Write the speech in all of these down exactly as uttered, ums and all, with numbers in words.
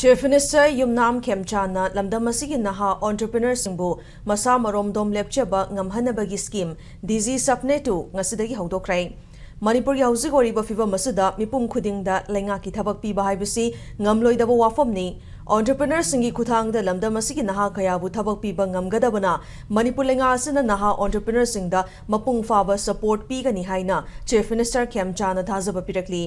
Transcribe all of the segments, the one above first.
Chief Minister ꯌꯨꯝꯅꯥꯝ ꯈꯦꯝꯆꯥꯟꯅ ꯂꯝꯗꯝ ꯑꯁꯤꯒꯤ ꯅꯍꯥ entrepreneurꯁꯤꯡꯕꯨ ꯃꯁꯥ ꯃꯔꯣꯝꯗꯣꯝ ꯂꯦꯞꯆꯕ ꯉꯝꯍꯟꯅꯕꯒꯤ scheme DigiSapne two ꯉꯁꯤꯗꯒꯤ ꯍꯧꯗꯣꯛꯈ꯭ꯔꯦ꯫ ꯃꯅꯤꯄꯨꯔꯒꯤ ꯍꯧꯖꯤꯛ ꯑꯣꯏꯔꯤꯕ ꯐꯤꯚꯝ ꯑꯁꯤꯗ ꯃꯤꯄꯨꯝ ꯈꯨꯗꯤꯡꯗ ꯂꯩꯉꯥꯛꯀꯤ ꯊꯕꯛ ꯄꯤꯕ ꯍꯥꯏꯕꯁꯤ ꯉꯝꯂꯣꯏꯗꯕ ꯋꯥꯐꯝꯅꯤ꯫ Entrepreneurꯁꯤꯡꯒꯤ ꯈꯨꯠꯊꯥꯡꯗ ꯂꯝꯗꯝ ꯑꯁꯤꯒꯤ ꯅꯍꯥ ꯀꯌꯥꯕꯨ ꯊꯕꯛ ꯄꯤꯕ ꯉꯝꯒꯗꯕꯅ ꯃꯅꯤꯄꯨꯔ ꯂꯩꯉꯥꯛ ꯑꯁꯤꯅ ꯅꯍꯥ entrepreneurꯁꯤꯡꯗ ꯃꯄꯨꯡ ꯐꯥꯕ support ꯄꯤꯒꯅꯤ ꯍꯥꯏꯅ Chief Minister ꯈꯦꯝꯆꯥꯟꯅ ꯊꯥꯖꯕ ꯄꯤꯔꯛꯂꯤ꯫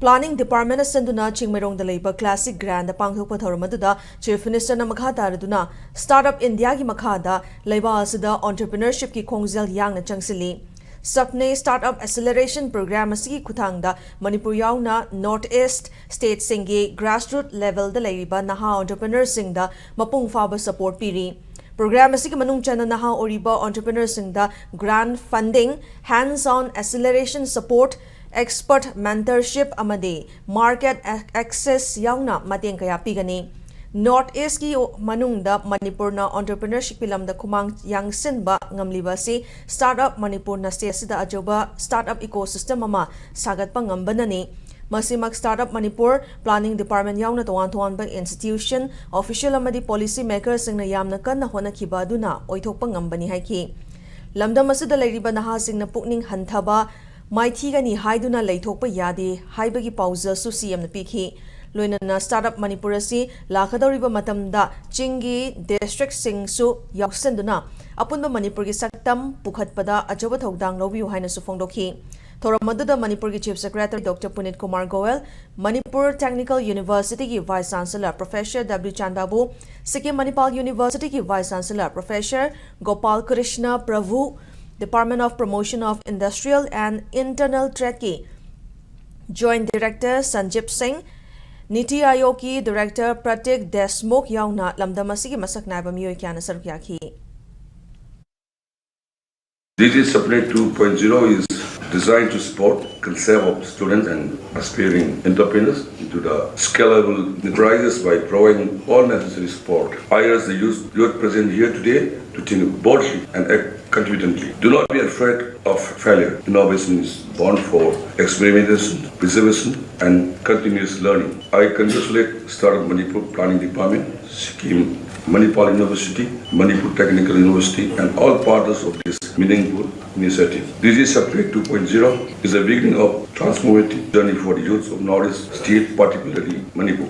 Planning Departmentꯅ ꯁꯤꯟꯗꯨꯅ ꯆꯤꯡꯃꯩꯔꯣꯡꯗ ꯂꯩꯕ Classic Grandꯗ ꯄꯥꯡꯊꯣꯛꯄ ꯊꯧꯔꯝ ꯑꯗꯨꯗ Chief Ministerꯅ ꯃꯈꯥ ꯇꯥꯔꯗꯨꯅ Startup Indiaꯒꯤ ꯃꯈꯥꯗ ꯂꯩꯕꯥꯛ ꯑꯁꯤꯗ entrepreneurshipꯀꯤ ꯈꯣꯡꯖꯦꯜ ꯌꯥꯡꯅ ꯆꯪꯁꯤꯜꯂꯤ꯫ Sapne Startup Acceleration Program ꯑꯁꯤꯒꯤ ꯈꯨꯠꯊꯥꯡꯗ ꯃꯅꯤꯄꯨꯔ ꯌꯥꯎꯅ North East stateꯁꯤꯡꯒꯤ grassroot levelꯗ ꯂꯩꯔꯤꯕ ꯅꯍꯥ entrepreneurꯁꯤꯡꯗ ꯃꯄꯨꯡ ꯐꯥꯕ support ꯄꯤꯔꯤ꯫ Program ꯑꯁꯤꯒꯤ ꯃꯅꯨꯡ ꯆꯟꯅ ꯅꯍꯥ ꯑꯣꯏꯔꯤꯕ entrepreneurꯁꯤꯡꯗ grant funding, hands-on acceleration support, expert mentorship ꯑꯃꯗꯤ market ac-, access ꯌꯥꯎꯅ ꯃꯇꯦꯡ ꯀꯌꯥ ꯄꯤꯒꯅꯤ꯫ North Eastꯀꯤ ꯃꯅꯨꯡꯗ ꯃꯅꯤꯄꯨꯔꯅ entrepreneurshipꯀꯤ ꯂꯝꯗ ꯈꯨꯃꯥꯡ ꯌꯥꯡꯁꯤꯟꯕ ꯉꯝꯂꯤꯕ ꯑꯁꯤ Startup Manipurꯅ state ꯑꯁꯤꯗ ꯑꯆꯧꯕ startup ecosystem ꯑꯃ ꯁꯥꯒꯠꯄ ꯉꯝꯕꯅꯅꯤ꯫ ꯃꯁꯤꯃꯛ Startup Manipur, Planning Department ꯌꯥꯎꯅ ꯇꯣꯉꯥꯟ ꯇꯣꯉꯥꯟꯕ institution, official ꯑꯃꯗꯤ policy makerꯁꯤꯡꯅ ꯌꯥꯝꯅ ꯀꯟꯅ ꯍꯣꯠꯅꯈꯤꯕ ꯑꯗꯨꯅ ꯑꯣꯏꯊꯣꯛꯄ ꯉꯝꯕꯅꯤ ꯍꯥꯏꯈꯤ꯫ ꯂꯝꯗꯝ ꯑꯁꯤꯗ ꯂꯩꯔꯤꯕ ꯅꯍꯥꯁꯤꯡꯅ ꯄꯨꯛꯅꯤꯡ ꯍꯟꯊꯕ, ꯃꯥꯏꯊꯤꯒꯅꯤ ꯍꯥꯏꯗꯨꯅ ꯂꯩꯊꯣꯛꯄ ꯌꯥꯗꯦ ꯍꯥꯏꯕꯒꯤ ꯄꯥꯎꯖꯦꯜꯁꯨ CMꯅ ꯄꯤꯈꯤ꯫ ꯂꯣꯏꯅꯅ Startup Manipur ꯑꯁꯤ ꯂꯥꯛꯀꯗꯧꯔꯤꯕ ꯃꯇꯝꯗ ꯆꯤꯡꯒꯤ districtꯁꯤꯡꯁꯨ ꯌꯥꯎꯁꯤꯟꯗꯨꯅ ꯑꯄꯨꯟꯕ ꯃꯅꯤꯄꯨꯔꯒꯤ ꯁꯛꯇꯝ ꯄꯨꯈꯠꯄꯗ ꯑꯆꯧꯕ ꯊꯧꯗꯥꯡ ꯂꯧꯕꯤꯌꯨ ꯍꯥꯏꯅꯁꯨ ꯐꯣꯡꯗꯣꯛꯈꯤ꯫ ꯊꯧꯔꯝ ꯑꯗꯨꯗ ꯃꯅꯤꯄꯨꯔꯒꯤ Chief Secretary Doctor Puneet Kumar Goel, Manipur Technical Universityꯒꯤ Vice Chancellor Professor W. ꯆꯥꯟꯕꯥꯕꯨ, Sikkim Manipal Universityꯒꯤ Vice Chancellor Professor Gopal Krishna Prabhu, Department of Promotion of Industrial and Internal Tradeꯀꯤ Joint Director Sanjib Singh, NITI Aayogꯀꯤ Director Pratik Deshmukh ꯌꯥꯎꯅ ꯂꯝꯗꯝ ꯑꯁꯤꯒꯤ ꯃꯁꯛ ꯅꯥꯏꯕ ꯃꯤꯑꯣꯏ ꯀꯌꯥꯅ ꯁꯔꯨꯛ ꯌꯥꯈꯤ꯫ DigiSapne two point zero is designed to support, conserve of students and aspiring entrepreneurs into the scalable enterprises by providing all necessary support. I urge the youth, youth present here today to think boldly and act confidently. Do not be afraid of failure. Innovation is born for experimentation, preservation, and continuous learning. I congratulate Startup Manipur Planning Department, Sikkim Manipal University, Manipur Technical University, and all partners of this meaningful initiative. Digi Satluj two point zero is a beginning of transformative journey for the youth of Northeast state, particularly Manipur.